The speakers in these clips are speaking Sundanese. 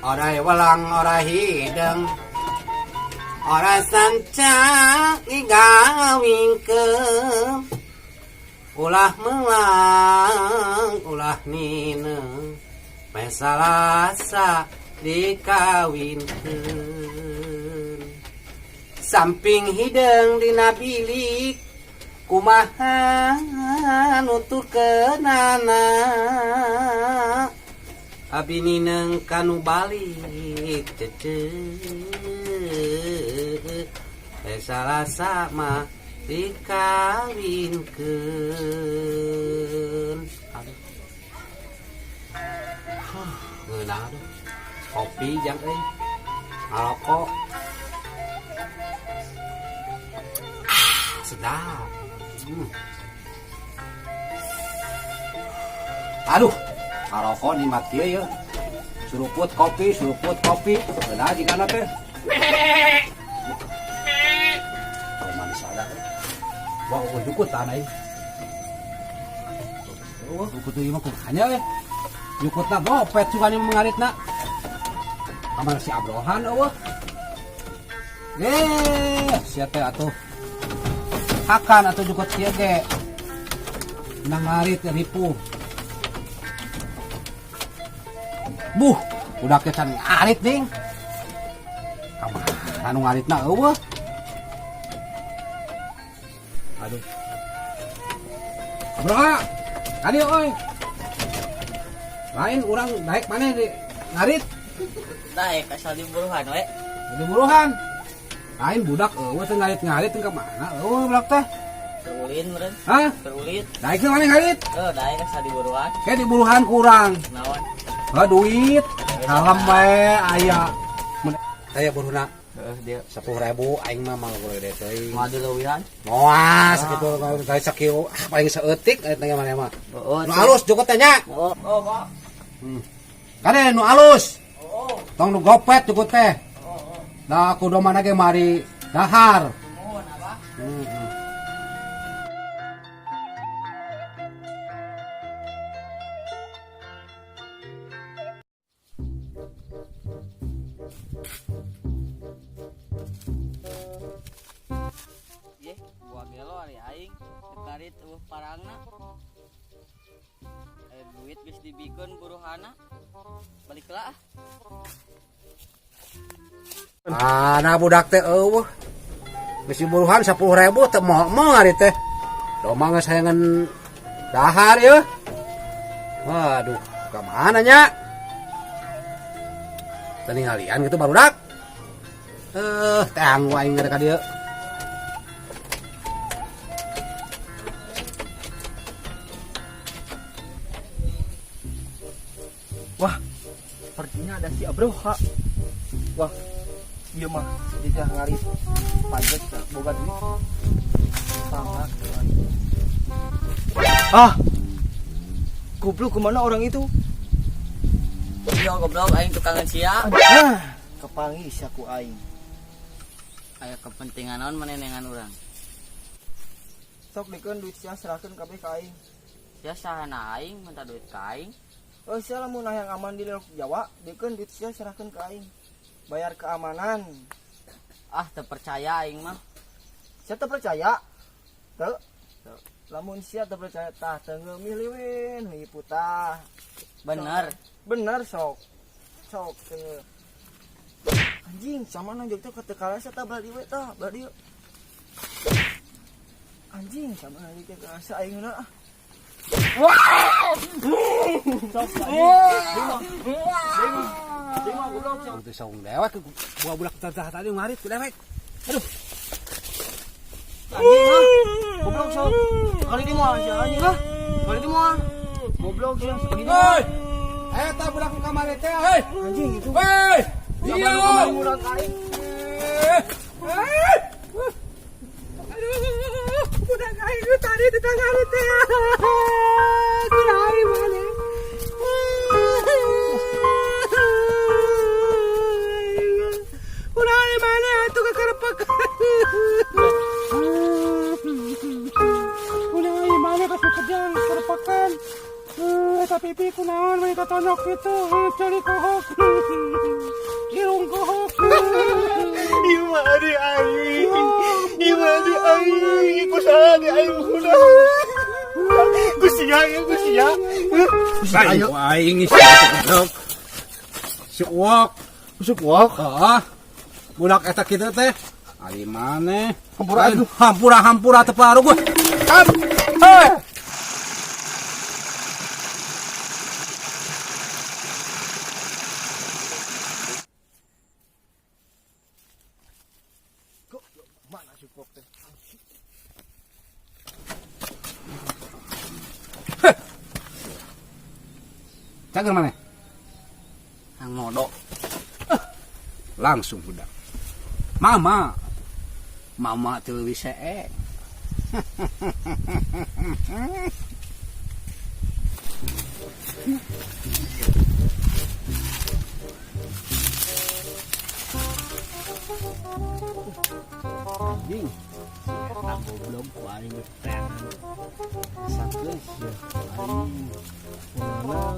Orai welang ora hideung, ora sancang igawingkeun, ulah melang ulah nineung, meh salasa dikawinkeun. Samping hideung dina bilik, kumaha nuturkeunana, abi nineung kanu balik cece, salasa mah dikawinkeun. Aduh. Huh, ngeunah aduh. Kopi jang euy. Ngarokok. Ah, sedap. Aduh, ngarokok nikmat kieu ye. Suruput kopi, suruput kopi. Ngeunah jigana teh. Oh, manis ada. Wah, oh, jukut tanah ini. Oh, jukut ieu mah kumaha nya euy. Jukutna gopet sugan yang mengaritna. Kamar si Abrohan eueuh. Eh, sia teh atuh. Hakan atuh jukut kieu ge. Menang ngarit ripuh. Buh, udah can ngarit ding. Kamar anu ngaritna eueuh. Aduh. Abroha, kali oi. Lain urang daek maneh di ngarit. Daek asal diburuhan we. Di buruhan. Lain budak eueuh teh ngarit-ngarit teh ka mana eueuh budak teh. Terulin meureun. Hah? Terulin. Daek teh maneh ngarit? Heuh, daek asal diburuhan. Kayak di buruhan kurang. Naon? Heuh, duit. Kalem we aya. Aya buruhna. Heeh, dia 10.000 aing mah mah gede teuing. Moal dileuwihan. Moal sakitu kali sakieu, ah, paling saeutik eta teh maneh mah. Heeh. Nu alus jukut teh nya. Oh, oh, Pak. Kade nu alus. Oh. Tong nu gopet jukut teh. Da kudu mana ge mari dahar. Nuhun, Abah. Ye, gua gelo ari aing dekarit eueuh parangna. Duit geus dibikeun buruhana. Baliklah ah. Ah, nah budak teh eueuh. Geus diburuhan 10.000 teh moal-moal ari teh. Domba geus hayangan dahar yeuh. Waduh, ka mana nya? Teu ninggalian kitu barudak. Teang aing ka dieu. Wah, sepertinya ada si Abroha. Wah, iya mah dia ngarit pajak boga duit. Sangat. Ah, goblok, kemana orang itu? Iya goblok, aing tukangan sia. Ah, kepanggih sia ku aing. Aya kepentingan naon manenengan urang? Sok dikeun duit sia, serahkeun kabeh ka aing. Sia sahana aing minta duit ka aing? Oh, sia lamun hayang aman di Laut Jawa, dikeun duit sia, serahkeun ka aing. Bayar keamanan. Ah, teu percaya aing mah. Sia teu percaya? Teu. Lamun sia teu percaya tah teu ngeumih liwin nipu tah. Bener. Bener sok. Sok teu. Anjing, sama nang jogja ke teu sia tah belah dieu tah, belah dieu. Anjing, sama nang jogja ke asa aing na. Wah! Sok anjing. Itu saung dewek buah budak tah tadi ngarit ku dewek. Aduh. Anjing ah. Goblok sok. Kali di moal sia anjing ah. Kali di moal. Goblok sia. Kali di moal. Hei. Eta budak nu kamari teh, hei. Anjing itu. Hei. Iya. Iya. Murah aing. Eh. Eh. Kita ngari teh. Kunaon maneh? Kunaon maneh atuh kakarepek. Kunaon maneh ka sukejang karepekan. Eta pipi kunaon meni tatonyok kitu, ceuli kohok. Irung kohok. Ieu mah adi aing. Ieu mah adi aing. Ku saha adi aing buhuna. Ku sia ieu ku sia. Ayo aing si goblok. Si uwok. Si uwok. Heeh. Budak eta kitu teh. Ari maneh? Hampura atuh. Hampura hampura teu paruguh. Am. Heh. Kok mana si uwok teh? Cager maneh? Hang modok. Langsung budak. Mama. Mama teu leuwih see. Anjing. Si eta goblok ku aing geus teh. Sakeun sia aing. Mana?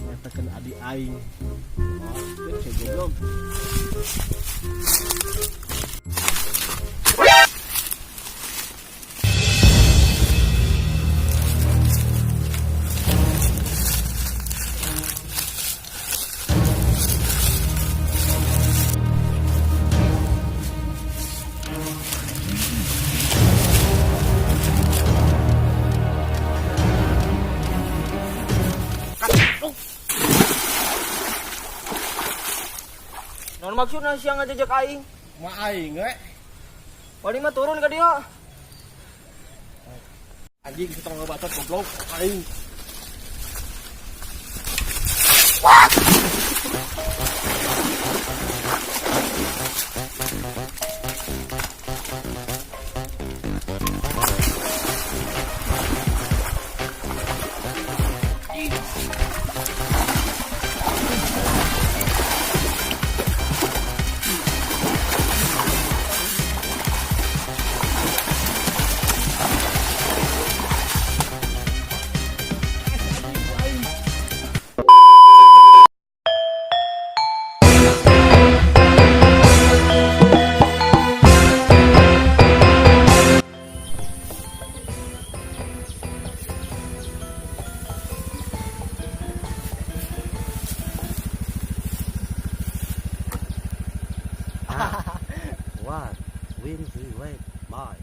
Nyatakeun adi aing. Oh, si goblok. Naon maksudna sia ngajejek aing? Ma aing we. Paling mah turun ka dia. Anjing si tong ngebacot goblok aing. What? Win, wait, my.